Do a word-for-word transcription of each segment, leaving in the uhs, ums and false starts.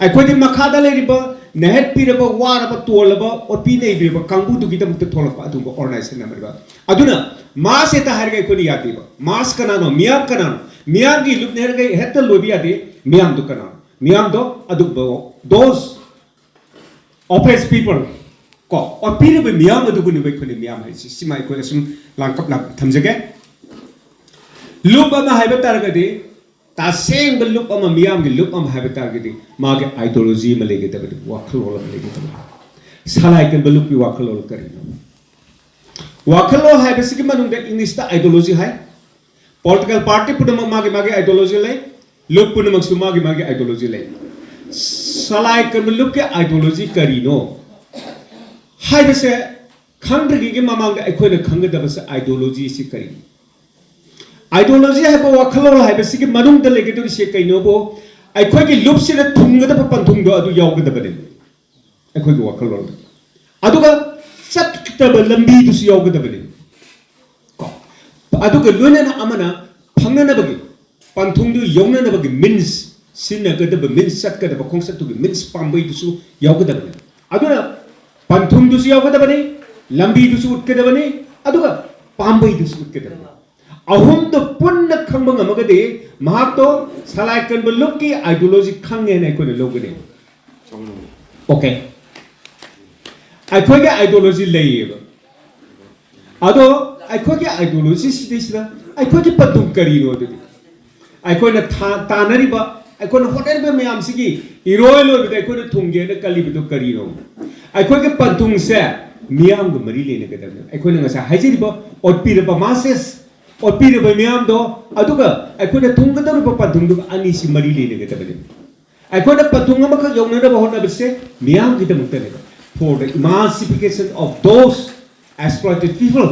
ꯑꯩꯈꯣꯏꯗꯤ ꯃꯈꯥꯗ ꯂꯩꯔꯤꯕ ꯅꯦꯍꯠꯄꯤꯔꯕ, ꯋꯥꯔꯕ, ꯇꯣꯜꯂꯕ, ꯑꯣꯠꯄꯤ ꯅꯩꯕꯤꯔꯕ ꯀꯥꯡꯕꯨꯗꯨꯒꯤꯗꯃꯛꯇ ꯊꯣꯛꯂꯛꯄ ꯑꯗꯨꯒꯨꯝꯕ ꯑꯣꯔꯒꯅꯥꯏꯖꯦꯁꯟ ꯑꯃꯅꯦꯕ꯫ ꯑꯗꯨꯅ ꯃꯥꯁ ꯍꯦꯛꯇ ꯍꯥꯏꯔꯒ ꯑꯩꯈꯣꯏꯅ ꯌꯥꯗꯦꯕ꯫ ꯃꯥꯁ ꯀꯅꯥꯅꯣ? ꯃꯤꯌꯥꯝ ꯀꯅꯥꯅꯣ? ꯃꯤꯌꯥꯝꯒꯤ ꯂꯨꯞꯅ ꯍꯥꯏꯔꯒ ꯍꯦꯛꯇ ꯂꯣꯏꯕ ꯌꯥꯗꯦ꯫ ꯃꯤꯌꯥꯝꯗꯣ ꯀꯅꯥꯅꯣ? ꯃꯤꯌꯥꯝꯗꯣ ꯑꯗꯨꯒꯨꯝꯕ, those oppressed people, ꯀꯣ, ꯑꯣꯠꯄꯤꯔꯕ ꯃꯤꯌꯥꯝ ꯑꯗꯨꯕꯨꯅꯦꯕ ꯑꯩꯈꯣꯏꯅ ꯃꯤꯌꯥꯝ ꯍꯥꯏꯁꯤ꯫ ꯁꯤꯃ ꯑꯩꯈꯣꯏ ꯑꯁꯨꯝ ꯂꯥꯡꯀꯞ ꯂꯥꯡꯀꯞ ꯊꯝꯖꯒꯦ꯫ ꯂꯨꯞ ꯑꯃ ꯍꯥꯏꯕ ꯇꯥꯔꯒꯗꯤ, ꯇꯁꯦꯡꯕ ꯂꯨꯞ ꯑꯃ, ꯃꯤꯌꯥꯝꯒꯤ ꯂꯨꯞ ꯑꯃ ꯍꯥꯏꯕ ꯇꯥꯔꯒꯗꯤ, ꯃꯥꯒꯤ ideology ꯑꯃ ꯂꯩꯒꯗꯕꯅꯤ, ꯋꯥꯈꯜꯂꯣꯟ ꯑꯃ ꯂꯩꯒꯗꯕꯅꯤ꯫ ꯁꯂꯥꯏ ꯀꯟꯕ ꯂꯨꯞꯀꯤ ꯋꯥꯈꯜꯂꯣꯟ ꯀꯔꯤꯅꯣ? ꯋꯥꯈꯜꯂꯣꯟ ꯍꯥꯏꯕꯁꯤꯒꯤ ꯃꯅꯨꯡꯗ ꯏꯪꯂꯤꯁꯇ ideology ꯍꯥꯏ, political party ꯄꯨꯝꯅꯃꯛ ꯃꯥꯒꯤ ꯃꯥꯒꯤ ideology ꯂꯩ, ꯂꯨꯞ ꯄꯨꯝꯅꯃꯛꯁꯨ ꯃꯥꯒꯤ ꯃꯥꯒꯤ ideology ꯂꯩ꯫ ꯁꯂꯥꯏ ꯀꯟꯕ ꯂꯨꯞꯀꯤ ideology ꯀꯔꯤꯅꯣ ꯍꯥꯏꯕꯁꯦ ꯈꯪꯗ꯭ꯔꯤꯉꯩꯒꯤ ꯃꯃꯥꯡꯗ ꯑꯩꯈꯣꯏꯅ ꯈꯪꯒꯗꯕꯁꯦ ideology ꯁꯤ ꯀꯔꯤꯅꯣ? Ideology ꯍꯥꯏꯕ ꯋꯥꯈꯜꯂꯣꯟ ꯍꯥꯏꯕꯁꯤꯒꯤ ꯃꯅꯨꯡꯗ ꯂꯩꯒꯗꯧꯔꯤꯁꯦ ꯀꯩꯅꯣꯕꯨ, ꯑꯩꯈꯣꯏꯒꯤ ꯂꯨꯞꯁꯤꯗ ꯊꯨꯡꯒꯗꯕ ꯄꯟꯊꯨꯡꯗꯣ ꯑꯗꯨ ꯌꯥꯎꯒꯗꯕꯅꯦ ꯑꯩꯈꯣꯏꯒꯤ ꯋꯥꯈꯜꯂꯣꯟꯗ꯫ ꯑꯗꯨꯒ ꯆꯠꯀꯗꯕ ꯂꯝꯕꯤꯗꯨꯁꯨ ꯌꯥꯎꯒꯗꯕꯅꯦ꯫ ꯀꯣ? ꯑꯗꯨꯒ ꯂꯣꯏꯅꯅ ꯑꯃꯅ ꯐꯪꯅꯅꯕꯒꯤ, ꯄꯟꯊꯨꯡꯗꯨ ꯌꯧꯅꯅꯕꯒꯤ means, ꯁꯤꯖꯤꯟꯅꯒꯗꯕ means, ꯆꯠꯀꯗꯕ ꯈꯣꯡꯆꯠꯇꯨꯒꯤ means, ꯄꯥꯝꯕꯩꯗꯨꯁꯨ ꯌꯥꯎꯒꯗꯕꯅꯤ꯫ ꯑꯗꯨꯅ ꯄꯟꯊꯨꯡꯗꯨꯁꯨ ꯌꯥꯎꯒꯗꯕꯅꯤ, ꯂꯝꯕꯤꯗꯨꯁꯨ ꯎꯠꯀꯗꯕꯅꯤ, ꯑꯗꯨꯒ ꯄꯥꯝꯕꯩꯗꯨꯁꯨ ꯎꯠꯀꯗꯕꯅꯤ꯫ ꯑꯍꯨꯝꯗꯣ ꯄꯨꯟꯅ ꯈꯪꯕ ꯉꯝꯃꯒꯗꯤ ꯃꯍꯥꯛꯇꯣ ꯁꯂꯥꯏ ꯀꯟꯕ ꯂꯨꯞꯀꯤ ideology ꯈꯪꯉꯦꯅ ꯑꯩꯈꯣꯏꯅ ꯂꯧꯒꯅꯤ꯫ Okay, ꯑꯩꯈꯣꯏꯒꯤ ideology ꯂꯩꯌꯦꯕ꯫ ꯑꯗꯣ ꯑꯩꯈꯣꯏꯒꯤ ideology ꯁꯤꯗꯩꯁꯤꯗ ꯑꯩꯈꯣꯏꯒꯤ ꯄꯟꯊꯨꯡ ꯀꯔꯤꯅꯣ? ꯑꯗꯨꯗꯤ ꯑꯩꯈꯣꯏꯅ ꯊꯥ-, ꯇꯥꯟꯅꯔꯤꯕ, ꯑꯩꯈꯣꯏꯅ ꯍꯣꯠꯅꯔꯤꯕ ꯃꯌꯥꯝꯁꯤꯒꯤ ꯏꯔꯣꯏ ꯂꯣꯏꯕꯗ ꯑꯩꯈꯣꯏꯅ ꯊꯨꯡꯒꯦꯅ ꯀꯜꯂꯤꯕꯗꯣ ꯀꯔꯤꯅꯣ? ꯑꯩꯈꯣꯏꯒꯤ ꯄꯟꯊꯨꯡꯁꯦ ꯃꯤꯌꯥꯝꯒ ꯃꯔꯤ ꯂꯩꯅꯒꯗꯕꯅꯤ꯫ ꯑꯩꯈꯣꯏꯅ ꯉꯁꯥꯏ ꯍꯥꯏꯖꯔꯤꯕ ꯑꯣꯠꯄꯤꯔꯕ masses, ꯑꯣꯠꯄꯤꯔꯕ ꯃꯤꯌꯥꯝꯗꯣ, ꯑꯗꯨꯒ ꯑꯩꯈꯣꯏꯅ ꯊꯨꯡꯒꯗꯧꯔꯤꯕ ꯄꯟꯊꯨꯡꯗꯨꯒ ꯑꯅꯤꯁꯤ ꯃꯔꯤ ꯂꯩꯅꯒꯗꯕꯅꯤ꯫ ꯑꯩꯈꯣꯏꯅ ꯄꯟꯊꯨꯡ ꯑꯃꯈꯛ ꯌꯧꯅꯅꯕ ꯍꯣꯠꯅꯕꯁꯦ ꯃꯤꯌꯥꯝꯒꯤꯗꯃꯛꯇꯅꯦꯕ, for the emancipation of those exploited people꯫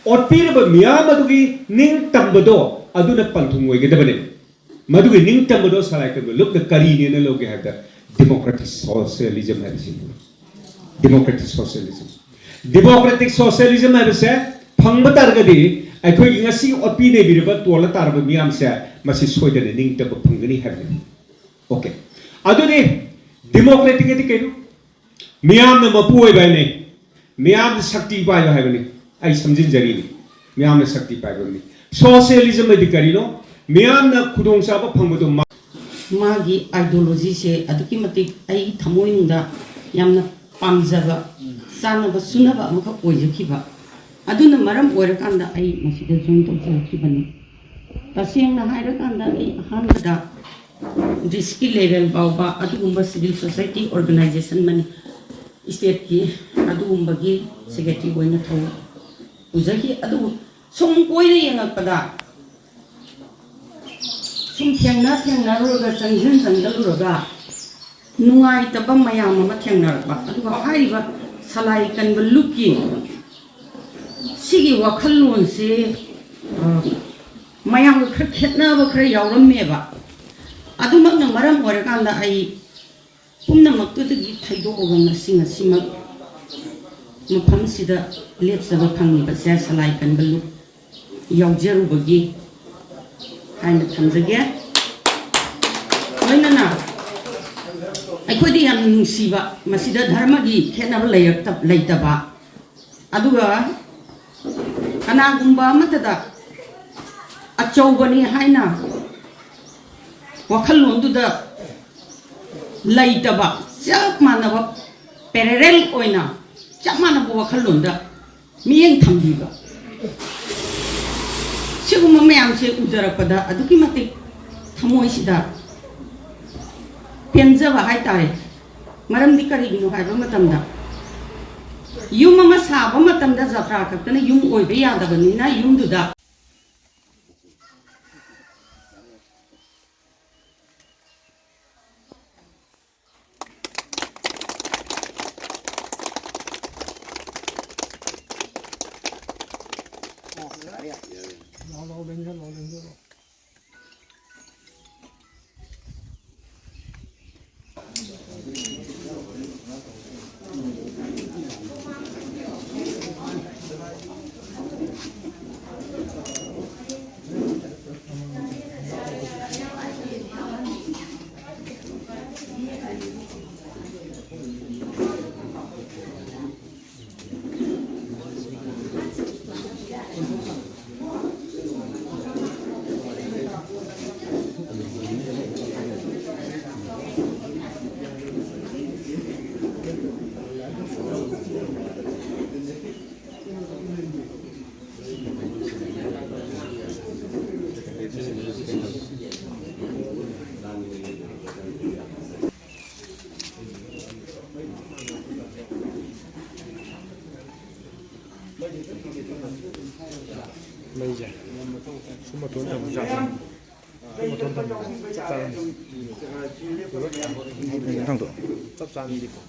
ꯑꯣꯠꯄꯤꯔꯕ ꯃꯤꯌꯥꯝ ꯑꯗꯨꯒꯤ ꯅꯤꯡꯇꯝꯕꯗꯣ, ꯑꯗꯨꯅ ꯄꯟꯊꯨꯡ ꯑꯣꯏꯒꯗꯕꯅꯦꯕ꯫ ꯃꯗꯨꯒꯤ ꯅꯤꯡꯇꯝꯕꯗꯣ ꯁꯂꯥꯏ ꯀꯟꯕ ꯂꯨꯞꯅ ꯀꯔꯤꯅꯦꯅ ꯂꯧꯒꯦ ꯍꯥꯏꯕꯗ, democratic socialism ꯍꯥꯏꯕꯁꯤꯅꯤ꯫ Democratic socialism, democratic socialism ꯍꯥꯏꯕꯁꯦ ꯐꯪꯕ ꯇꯥꯔꯒꯗꯤ, ꯑꯩꯈꯣꯏꯒꯤ ꯉꯁꯤ ꯑꯣꯠꯄꯤ ꯅꯩꯕꯤꯔꯕ, ꯇꯣꯜꯂ ꯇꯥꯔꯕ ꯃꯤꯌꯥꯝꯁꯦ ꯃꯁꯤ ꯁꯣꯏꯗꯅ ꯅꯤꯡꯇꯝꯕ ꯐꯪꯒꯅꯤ ꯍꯥꯏꯕꯅꯤ꯫ Okay, ꯑꯗꯨꯅꯤ ꯗꯤꯃꯣꯀ꯭ꯔꯦꯇꯤꯛ ꯑꯗꯤ ꯀꯩꯅꯣ? ꯃꯤꯌꯥꯝꯅ ꯃꯄꯨ ꯑꯣꯏꯕ ꯍꯥꯏꯅꯤ, ꯃꯤꯌꯥꯝꯅ ꯁꯛꯇꯤ ꯄꯥꯏꯕ ꯍꯥꯏꯕꯅꯤ꯫ ꯑꯩ ꯁꯝꯖꯤꯟꯖꯔꯤꯅꯤ, ꯃꯤꯌꯥꯝꯅ ꯁꯛꯇꯤ ꯄꯥꯏꯕꯅꯤ꯫ ꯁꯣꯁꯤꯌꯦꯂꯤꯖꯝ ꯍꯥꯏꯗꯤ ꯀꯔꯤꯅꯣ? ꯃꯤꯌꯥꯝꯅ ꯈꯨꯗꯣꯡꯆꯥꯕ ꯐꯪꯕꯗꯣ ꯃꯥ- ꯃꯥꯒꯤ ꯑꯥꯏꯗꯤꯌꯣꯂꯣꯖꯤꯁꯦ ꯑꯗꯨꯛꯀꯤ ꯃꯇꯤꯛ ꯑꯩ ꯊꯃꯣꯏꯅꯨꯡꯗ ꯌꯥꯝꯅ ꯄꯥꯝꯖꯕ, ꯆꯥꯅꯕ ꯆꯨꯅꯕ ꯑꯃꯈꯛ ꯑꯣꯏꯖꯈꯤꯕ꯫ ꯑꯗꯨꯅ ꯃꯔꯝ ꯑꯣꯏꯔꯀꯥꯟꯗ ꯑꯩ ꯃꯁꯤꯗ ꯖꯣꯏꯟ ꯇꯧꯖꯔꯛꯈꯤꯕꯅꯤ꯫ ꯇꯁꯦꯡꯅ ꯍꯥꯏꯔꯀꯥꯟꯗ ꯑꯩ ꯑꯍꯥꯟꯕꯗ ꯗꯤꯁꯇ꯭ꯔꯤꯛ ꯂꯦꯚꯦꯜ ꯐꯥꯎꯕ ꯑꯗꯨꯒꯨꯝꯕ ꯁꯤꯚꯤꯜ ꯁꯣꯁꯥꯏꯇꯤ ꯑꯣꯔꯒꯅꯥꯏꯖꯦꯁꯟ ꯃꯅꯤ ꯁ꯭ꯇꯦꯠꯀꯤ ꯑꯗꯨꯒꯨꯝꯕꯒꯤ ꯁꯦꯀ꯭ꯔꯦꯇꯔꯤ ꯑꯣꯏꯅ ꯊꯧ ꯄꯨꯖꯈꯤ꯫ ꯑꯗꯨꯕꯨ ꯁꯨꯝ ꯀꯣꯏꯅ ꯌꯦꯡꯉꯛꯄꯗ ꯁꯨꯝ ꯊꯦꯡꯅ ꯊꯦꯡꯅꯔꯨꯔꯒ ꯆꯪꯁꯤꯟ ꯆꯪꯁꯤꯜꯂꯨꯔꯒ ꯅꯨꯡꯉꯥꯏꯇꯕ ꯃꯌꯥꯝ ꯑꯃ ꯊꯦꯡꯅꯔꯛꯄ꯫ ꯑꯗꯨꯒ ꯍꯥꯏꯔꯤꯕ ꯁꯂꯥꯏ ꯀꯟꯕ ꯂꯨꯞꯀꯤ ꯁꯤꯒꯤ ꯋꯥꯈꯜꯂꯣꯟꯁꯦ, ꯑ, ꯃꯌꯥꯝꯒ ꯈꯔ ꯈꯦꯠꯅꯕ ꯈꯔ ꯌꯥꯎꯔꯝꯃꯦꯕ꯫ ꯑꯗꯨꯃꯛꯅ ꯃꯔꯝ ꯑꯣꯏꯔꯀꯥꯟꯗ ꯑꯩ ꯄꯨꯝꯅꯃꯛꯇꯨꯗꯒꯤ ꯊꯩꯗꯣꯛꯑꯒ ꯉꯁꯤ ꯉꯁꯤꯃꯛ ꯃꯐꯝꯁꯤꯗ ꯂꯦꯞꯆꯕ ꯐꯪꯉꯤꯕꯁꯦ ꯁꯂꯥꯏ ꯀꯟꯕ ꯂꯨꯞ ꯌꯥꯎꯖꯔꯨꯕꯒꯤ ꯍꯥꯏꯅ ꯊꯝꯖꯒꯦ꯫ ꯂꯣꯏꯅꯅ ꯑꯩꯈꯣꯏꯗꯤ ꯌꯥꯝ ꯅꯨꯡꯁꯤꯕ, ꯃꯁꯤꯗ ꯙꯔꯃꯒꯤ ꯈꯦꯠꯅꯕ ꯂꯩꯔꯛꯇ-, ꯂꯩꯇꯕ, ꯑꯗꯨꯒ ꯀꯅꯥꯒꯨꯝꯕ ꯑꯃꯠꯇꯗ ꯑꯆꯧꯕꯅꯤ ꯍꯥꯏꯅ ꯋꯥꯈꯜꯂꯣꯟꯗꯨꯗ ꯂꯩꯇꯕ, ꯆꯞ ꯃꯥꯟꯅꯕ, ꯄꯦꯔꯦꯔꯦꯜ ꯑꯣꯏꯅ ꯆꯞ ꯃꯥꯟꯅꯕ ꯋꯥꯈꯜꯂꯣꯟꯗ ꯃꯤꯠꯌꯦꯡ ꯊꯝꯕꯤꯕ, ꯁꯤꯒꯨꯝꯕ ꯃꯌꯥꯝꯁꯦ ꯎꯖꯔꯛꯄꯗ ꯑꯗꯨꯛꯀꯤ ꯃꯇꯤꯛ ꯊꯃꯣꯏꯁꯤꯗ ꯄꯦꯟꯖꯕ ꯍꯥꯏꯇꯥꯔꯦ꯫ ꯃꯔꯝꯗꯤ ꯀꯔꯤꯒꯤꯅꯣ ꯍꯥꯏꯕ ꯃꯇꯝꯗ, ꯌꯨꯝ ꯑꯃ ꯁꯥꯕ ꯃꯇꯝꯗ ꯖꯇ꯭ꯔꯥ ꯈꯛꯇꯅ ꯌꯨꯝ ꯑꯣꯏꯕ ꯌꯥꯗꯕꯅꯤꯅ, ꯌꯨꯝꯗꯨꯗ ꯃꯩꯁꯦ ꯁꯨꯝ ꯃꯇꯣꯟ ꯊꯝꯕ ꯌꯥꯗ꯭ꯔꯣ? ꯁꯨꯝ ꯃꯇꯣꯟ ꯊꯝꯕ ꯆꯞ ꯆꯥꯔꯅꯤ꯫ ꯊꯥꯡꯗꯣꯛꯑꯣ꯫ ꯆꯞ ꯆꯥꯔꯅꯤꯀꯣ꯫